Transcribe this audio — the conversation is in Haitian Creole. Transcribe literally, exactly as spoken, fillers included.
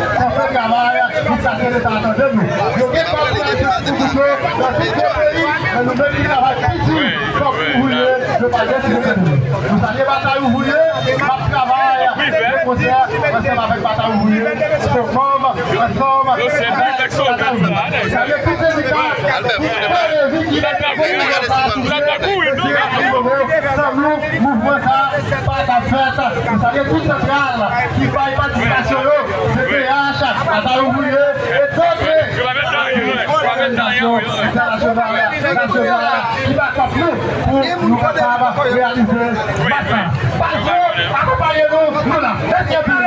k ap fè travay jiskaske Leta a tande nou. Yo gen pa pou yo nan tout peyi, men nou menm ki travay pi di, kòm ouvriye, yo pa deside tande nou. Nou salye Batay Ouvriye, n ap travay de konsè ansanm avèk Batay Ouvriye, Kòkòm, ansanm avèk Batay Ouvriye. Salye tout sendika, tout kolektif ki mete peyi a anba atake, se Akimovo, san nou, mouvman sa a pa t ap fèt. Nou salye tout santral ki bay patisipasyon yo, C P H, Batay Ouvriye, e dòt òganizasyon entènasyonal, nasyonal, ki bakòp nou pou nou kapab reyalize mach la. Pase, akonpaye nou, nou la. Mèsi anpil.